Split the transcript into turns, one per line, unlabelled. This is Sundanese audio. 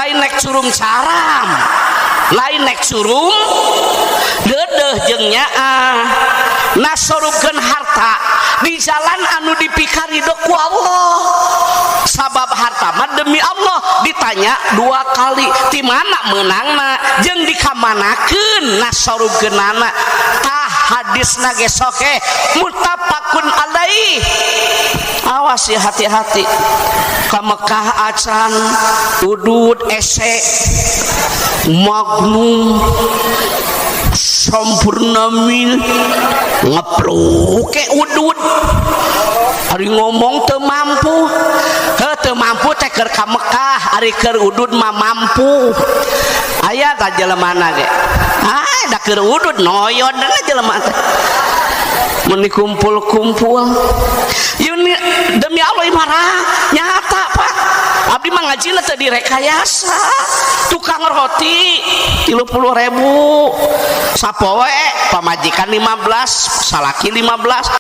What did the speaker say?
Lain naik curum caram, lain naik curum deudeuh jeung nyaah. Nasorubkeun harta di jalan anu dipikarido ku Allah, sabab harta mah demi Allah ditanya dua kali, ti mana meunangna jeung dikamanakeun nasorubkeunana. Tah, hadisna ge soheh, muttafaqun alaih. Awas ya, hati-hati ka Mekah acan udud ese Magnum, Sampurna mil, ngepluk ke udud. Ari ngomong teu mampu, heuh, teu mampu teh keur ka Mekah, ari keur udud mah mampu. Aya tah jelemana ge, ah, da keur udud noyon da jelema teh mun dikumpul-kumpul. Yun, demi Allah marah nyata, Pak. Abdi mah ngajina teu direkayasa. Tukang roti 30.000 sapoe, pamajikan 15, salaki 15.